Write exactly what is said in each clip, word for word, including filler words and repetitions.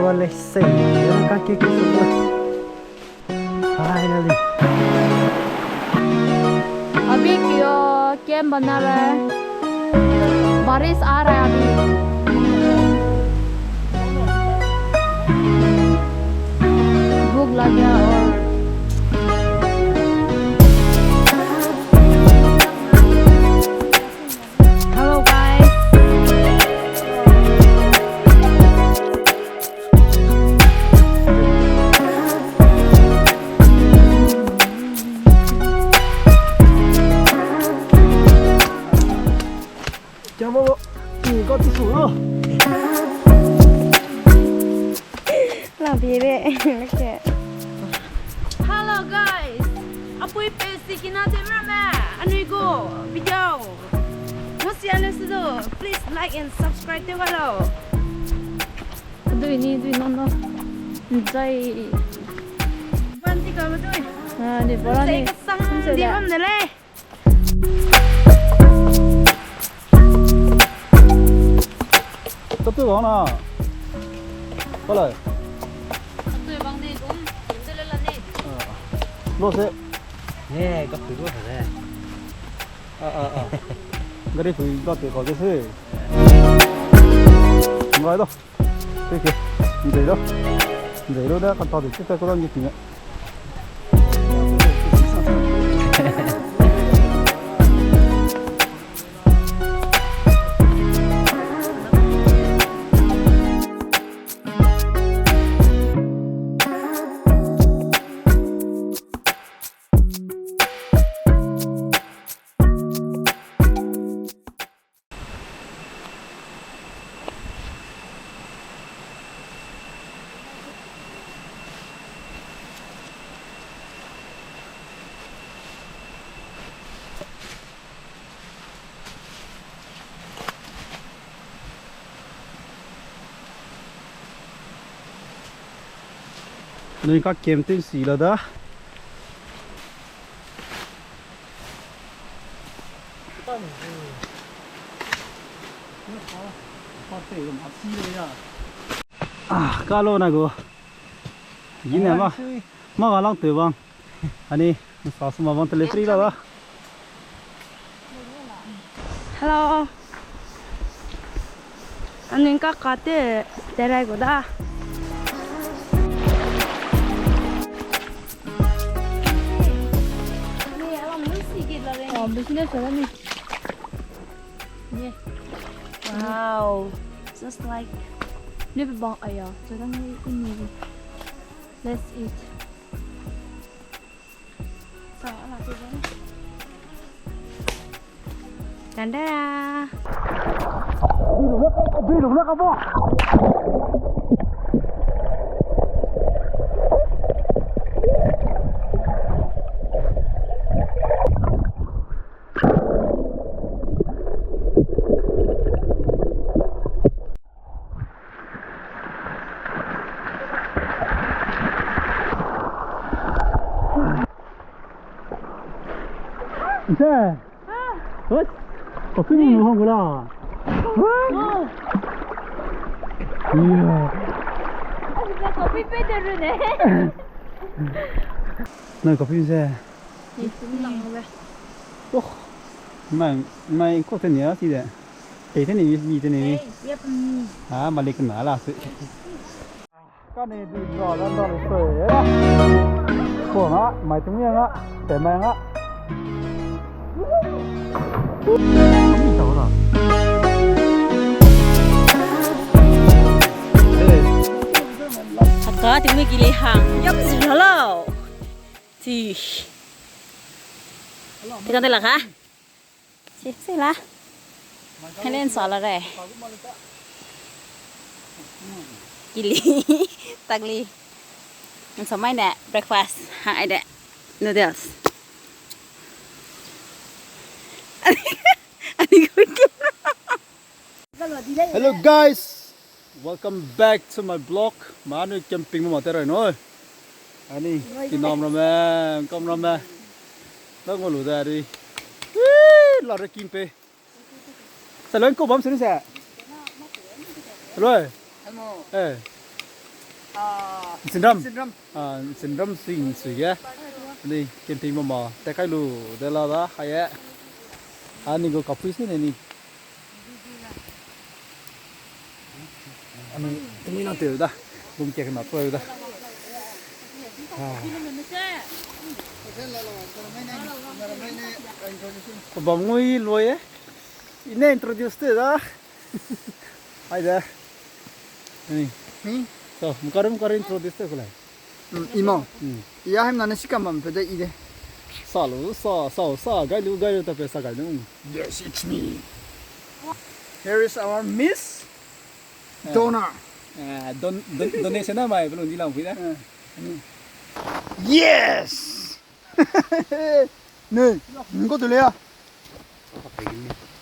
Let's see. Finally. अभी क्यों कैंप बना रहा है? बारिश आ रहा है अभी। भूख लग गया और Hello, guys. Hello, guys. Apui pe si kina te mra me. Anui gu video. Mo si ale su do. Please like and subscribe te wa lo. Dui ni, dui no no. Zai. Ban ti ka dui. Ah, ni bora ni. Zai ka sang di bam de le. Katu bang na. Kala. Katu bang ni dum. Dum de le la ni. Ah. Lo se. Ne, katu lo se. Ah, ah, ah. Gari pui katu ko ke se. Ngai do. Oke, nzei lo. Nzei lo da, kan ta de, chita ko dang ge ting a. Anui ka camp tew si la da. Ah, kalo na gu. Gine ma. Ma ga lang tew bang. Ani, sa suma bang tele free la da. Hello. Anui ka kate terai gu da. Oh, business ni. Wow, just like. Ni pe bang aya, jadi ni ini. Let's eat. Tanda. Nse. Hoi. Kopi mu hong gula. Hoi. Iya. Kopi pe de rune. Na kopi se. Ni tum lang le. Oh. Mai, mai ko te ni a si de. Te te ni, mi te ni. Ah, malik na la se. Kane di bra la da le soi. Ko nga, mai tung ya nga, te mai nga. Haka tingme ki le hang, yam zi la lau. Ti. Ti kan de la ka? Sip se la. Helen sa la re. Kili. Takli. Nsa mai ne breakfast. Hang ai de. Noodles. Ani ko ke. Hello guys, welcome back to my vlog. Manu camping ma te rai no. Ani, kinam ramme, kam ramme. Nang ngolu da ri. Wee, la re kim pe. Salon ko bam sini sa. Salon. Eh. Nsinram. Nsinram. Ah, Nsinram sing sui ge. Ni camping mama te kai lu de la da, hai e. Ah, ni gu kapui si ne ni. Ani, temi na teu da. Bum ke na teu da. Ah. Bam ngui loi e. Ine introduce te da. Hai da. Ni. Ni? So, mkarum karum introduce te ko lai. Mm, imo. Mm. Iya hem na ne sikam bam pe de i de. Sa lu, sa, sa, sa, gai lu, gai lu ta pe sa gai lu. Yes, it's me. Here is our Miss Eh. Donor. Eh, don-, don-, donation na mai, belum di lang pui da. Eh. Yes! Ne, ningko tu le ya.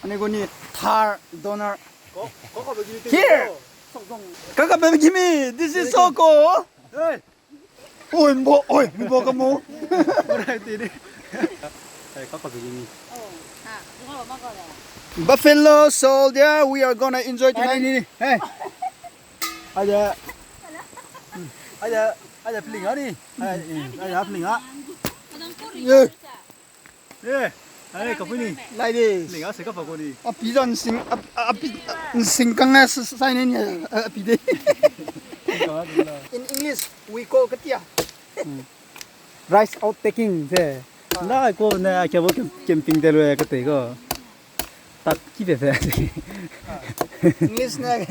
Ani ko ni thar donor. Here. Kaka baby gimme, this is Soko. Hey. Oi, mbo, oi, mbo ka mo. Buffalo soldier, we are gonna enjoy tonight. Hey. Ada. Ada, ada feeling ani. Ada feeling ah. Yeah. Eh, ai, kapui ni. Lai de. Ling a se ka pa ko ni. A pi zan sing, a, a pi, sing kang a s-, sai ne ni, a, a pi de. In English, we call katia. Hmm. Rice out taking se. Ah. Na ko ne, a kia bo camp-, camping de lo ya kate ko. Tak ki de se. Ah. English ne.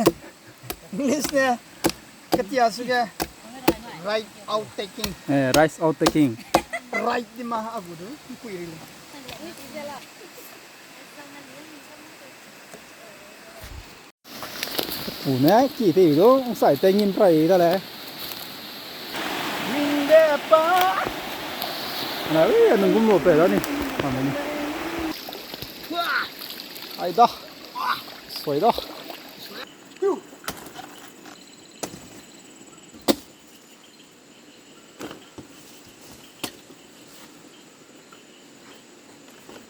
English ne, katia suge, right out taking. Eh, rice out taking. Right di ma a gu du, kui ri le. Pu ne, ki te do, sai te ngin prai da le. Ngin de pa. Na, ui, anung gum lo pe da ni. Mama ni. Ai da. Soi da.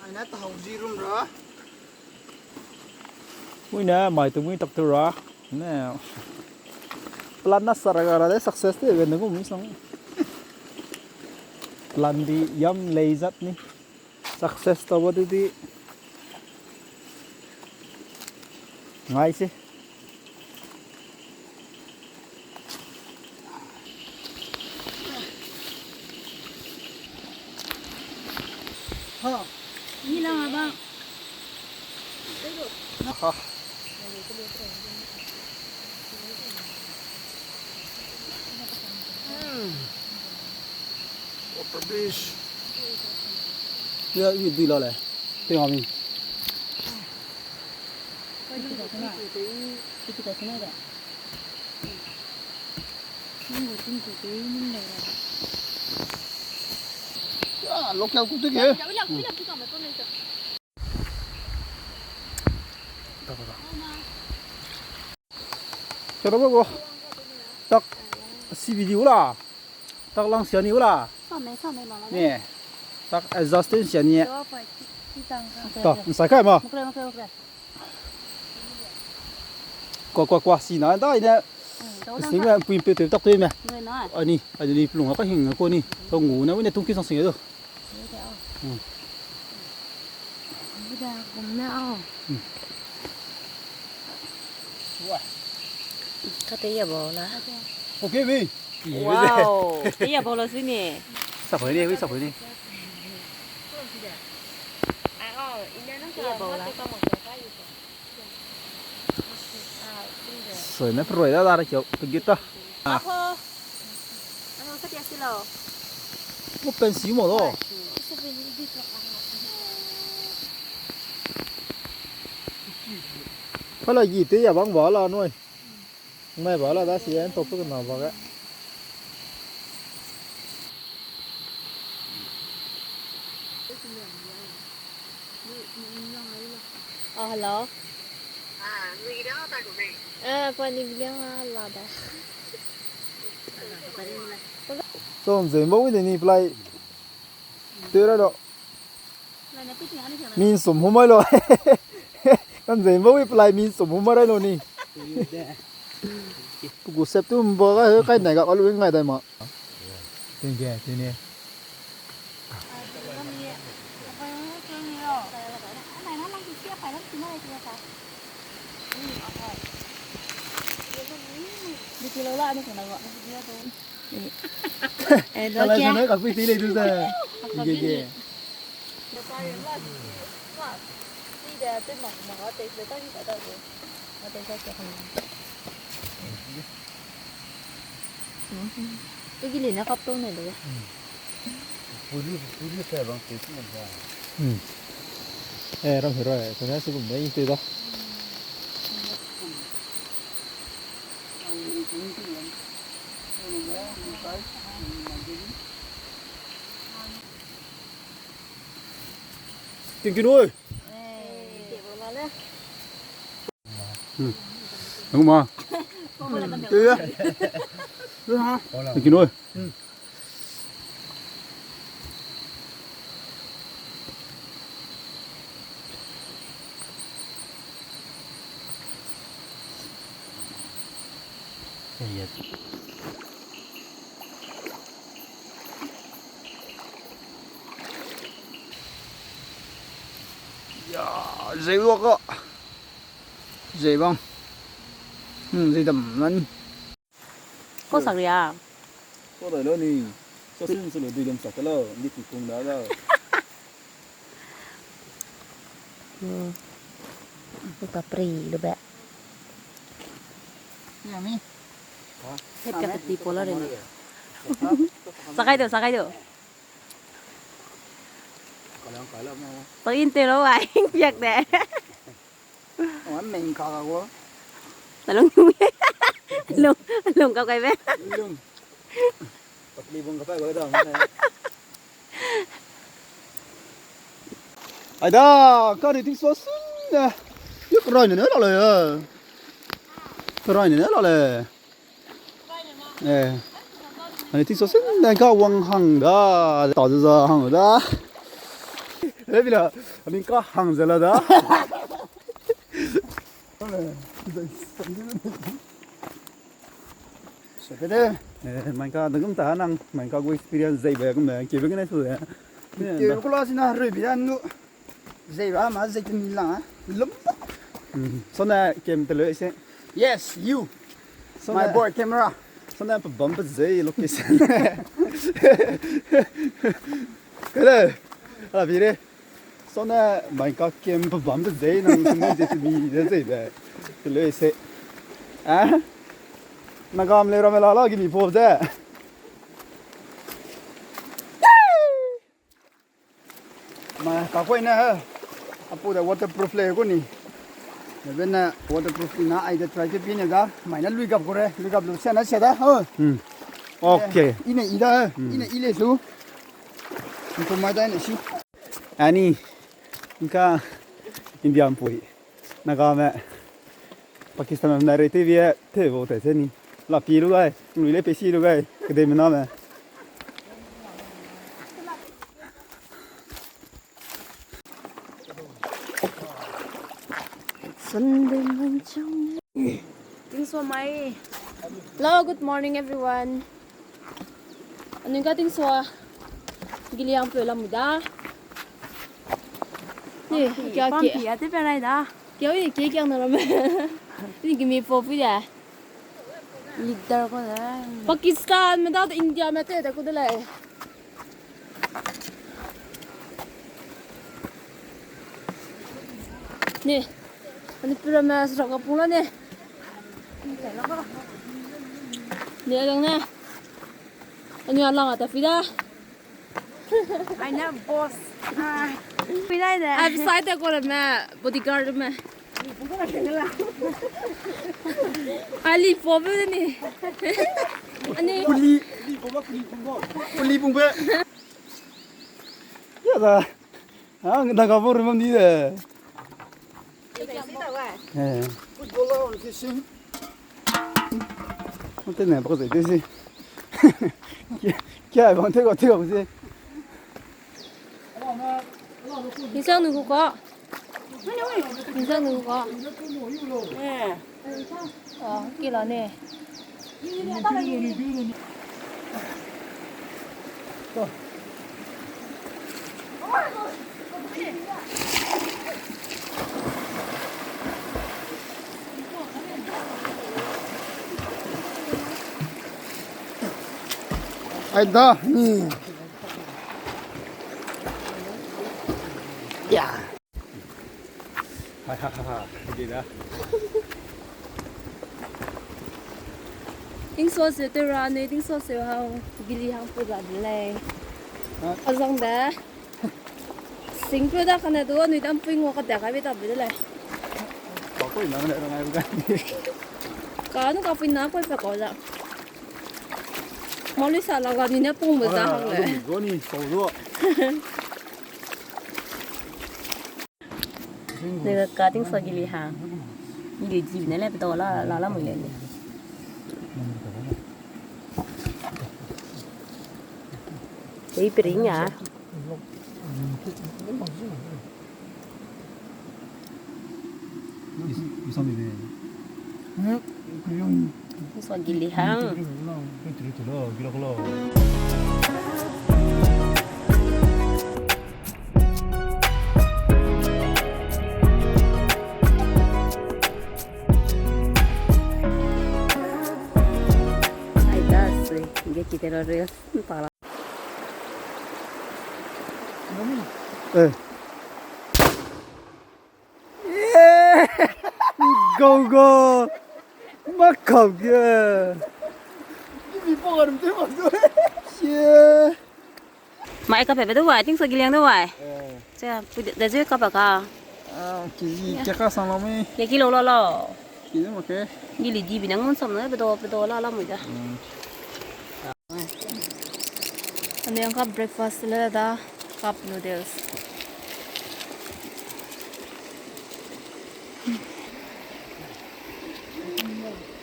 Aine tahau zi rum ra. Mui ne mai tu mui tak tu ra. Ne. Plan na sara ga ra de success te ben de gu mi sang. Plan di yam lei zat ni. Success ta ba di di. Ngai si. Ha. Ni lang abang. Ha. Hmm. Water fish. Ya, ini dui la le. Tengah mi. Ya, local kutu ke. Chalo ba go. Tak, C B D wala. Tak lang siani wala. Same, same, mama. Ne. Tak, eh, Justin siani. Yo, pa, ki, ki tang ka. To, nsai kai ma. Mukre, mukre, mukre. Kwa, kwa, kwa, si na, da, ine. Hmm, to, sing na, pui pe te tak te me. Mukre na. Ani, ani ni plung ka hing ko ni. To ngu na, wine tung ki sang sing do. Hmm. Kate ya bau la. Okay, mi. Wow, te ya bau la sini. Sa poi ni, sa poi ni. Te ya bau la. Soi ne peroi da da ra kio, pe gita. Ah. Ako. Ano, sa pia silo. Mo pensi mo lo. Pala gi te ya bang ba la noi. Mai ba la da si en to pe na ba ga. Ah, hello. Ah, pani biliang a la da. Song zeng bau de ni play. Teu ra lo. Min sum humai lo. Kan zeng bau play min sum humai ra lo ni. Pe gu sep tu mba ga he kai nai ga alu ngai dai ma. Ting ge, ting ne. Eh, do kia. Ka pui ti le du ze. Ge, ge. Ke gili ne kap tau ne de. Puri, puri se bang te si ne. Hmm. Eh, rang hero, eh, kena si gum ne inte da. Ting kin oi. Hmm. Nang ma. Ting kin oi. Ya, zei wak a. Zei bang. Hmm, zei dam lan. Kau sak ria. Kau dai lo ni. Kau sin se lo dui lem sak lo. Ni ti kung da ga. Hmm. Kau ta pri lo be. Yummy. Hep ka ti pola re ni. Sakai do, sakai do. Kalang kalang mo. Pagin te lo ai, yak de. Wang meng ka ga wo. Talung yung. Lung, lung ka kai be. Lung. Patli bung ka pa go da. Aida, ka ri ting so sun ne. Yuk rai ne ne la le. Rai ne ne la le. Eh. Ani ting so sin da ka wang hang da, ta za hang da. Eh, bila, ani ka hang ze la da. Sepede. Eh, mai ka da gum ta nang, mai ka gu experience zai ba gum da, ke be ne su de. Ke ko la sina rui bi da nu. Zei ba ma zei te mi lang, eh? Lum. Mm. Sone kem te le se. Yes, you. Sone, my boy camera. Sone pe bam pe zei location. Hello. Ala bi re. Sone mai ka kem pe bam pe zei nang sone zei te mi de zei de. Te le se. Eh? Na gam le ra me la la gi mi po ze. Ma, ka koi ne he. Apu da waterproof le ko ni. Be ne waterproof na ai de try ke pi ne da. Mai na lui gap ko re, lui gap lu se na se da. Oh. Hmm. Okay. I ne i da, hmm, i ne i le su. Ko mai da ne si. Ani, nka India mpui. Nagame, Pakistan na rei te bie te bo te se ni. La pi lu gai, lui le pe si lu gai, kedei mena me. Sunday morning. Ting so mai. Hello, good morning everyone. Anui ka ting so. Giliang pe lam da. Ni, kia, kia. Pia te pe rai da. Kia wi, kia kia na ram. Ni gimi po pu ya. Leader ko da. Pakistan me da, India me te da ko da lai. Ne, ani pura ma sra ka pula ne. Ne, lang ne. Ani alang ata fida. Ai na boss. Ai. Fida de. Ai, beside ko le ma bodyguard ma. Ali po be ni. Ani. Puli. Puli pung be. Ya da. Ah, nda ka bor mam ni de. Eh. Footballer on fishing. Mate ne bak zai de si. Kia, kia bang te ko te ko si. Ni sang nu ko. Ni sang nu ko. Eh. Oh, kila ne. Ai da, ni. Ya. Ha, ha, ha, ha. Gila. Tingso se te ra ne, tingso se hang, gili hang pe ga de lei. Ha? Azang de. Sing pe da kane du, anui dam pui ngo ka de ka bi ta bi de lei. Ka pui na ne rang ai bu ga. Ka nu ka pui na koi pe ka da. Mali sa la ga ni ne pung bu za hang le. Zo ni, so zo. Nega ka tingso gili ha. Gili di ne le pe do la, la, la mui le ni. Ei, pering ya. Tingso gili hang. Ai da sui, ge ki te ro re, pa la. Eh. Go, go. Ma kau ge. Ye. Mai ka pe pe du wai, tingso giliang du wai. Eh. Che, pu de, de zui ka pa ka. Ah, ki, ki ka sang lo me. Ye ki lo lo lo. Ki de ma ke. Gili di bi nang ngun sam na, pe do, pe do la la mui da. Hmm. Anui yang cup breakfast le da, cup noodles.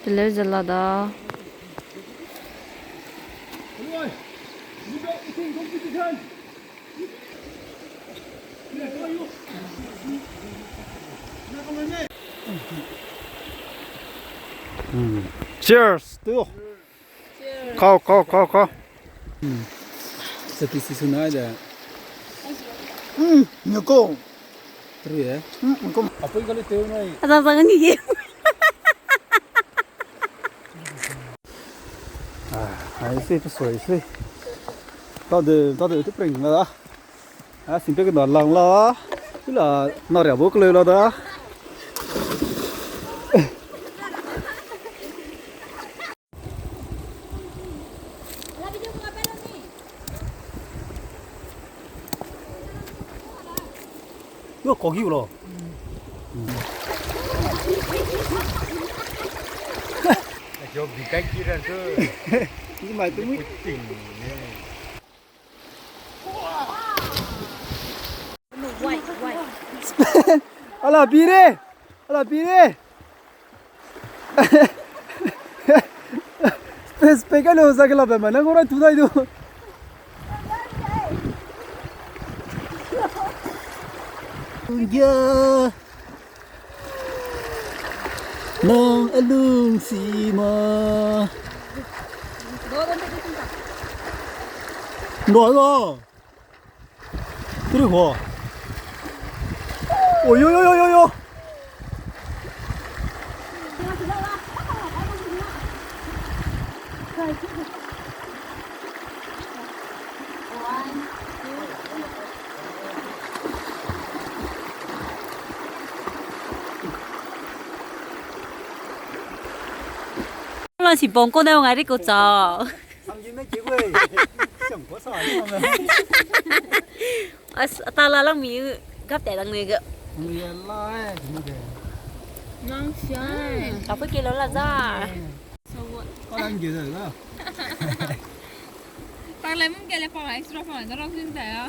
Peleu ze la da. Hmm. Cheers to you. Kau, kau, kau, kau. Hmm. Sati si sunai de. Hmm, nyoko. Terui e. Hmm, nyoko. Apa yang kali teu nai. Ada apa ni ye? Ah, ai si, pesoi si. Tade, tade tu pring la da. A, simpe ke na lang la. Ila, na ria bo kele la da. Yo, kogi ulo. Yo, bikai kira tu. Ni mai tu mui. Ala pire! Ala pire! Space pe ka lo za ke la be ma na ngora tu dai du. Ya. Nang alung si ma. Lo lo. Tiri ho. Oi, oi, oi, oi, oi, oi. Lo si bong ko ne ngai ri ko cha. As, ata la lang mi gap te lang ne ga. Nang sia. Hmm, ka pu ke lo la za. Palan ge da la. Palan mun ge le pa extra pa na rong sin ta ya.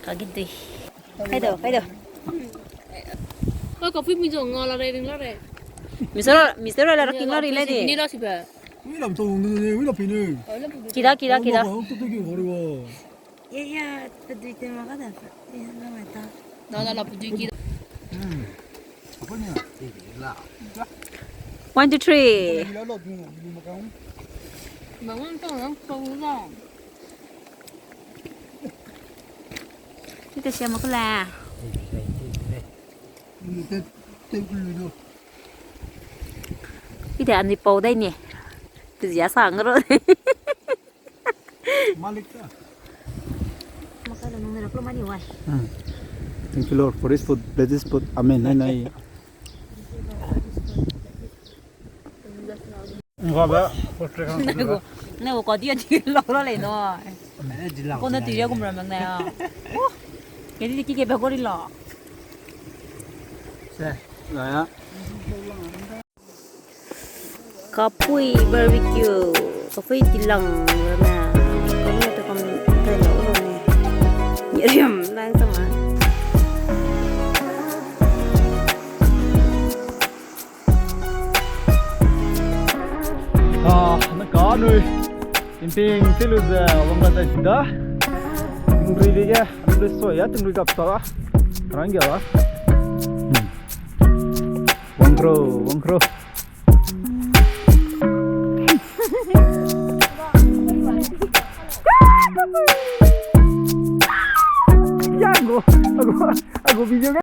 Ka gi dui. Hai do, hai do. Ka ka pui mi jong nga la re ring la re. Mister, Mister la ra king la ri le di. Ni la si ba. Ui lam to ne, ui la pi ne. Kida, kida, kida. Ba to to ki hori wa. Ya, ya, pedui te ma ka da. Ya, na ma ta. Na, na, na, pedui ki. Hmm. One, two, three. Ite sia mak le. Ite anui pau dai ni. Tezia sang ro. Malik ta. Makai lo nung ne rak lo mani wai. Hmm. Thank you, Lord, for this food. Bless this food. Amen. Nai, nai. Ngua ba, portrait kan. Nai go, nai go, kau dia di lo lo le no. Kau na ti ya gum ram nang na ya. Oh. Kedi ki ke ba go ri lo. Se, la ya. Kapui barbecue, kapui tilang rame, kapui te kam tai lo rame. Nyeriam lang sama. Ah, na ka nui. Ting ting, ti lu ze, wang ga tai da. Ting rui dige, lu so ya, ting rui gap sa. Rang ga. Hmm. Wang kro, wang kro. Yango, ago, ago video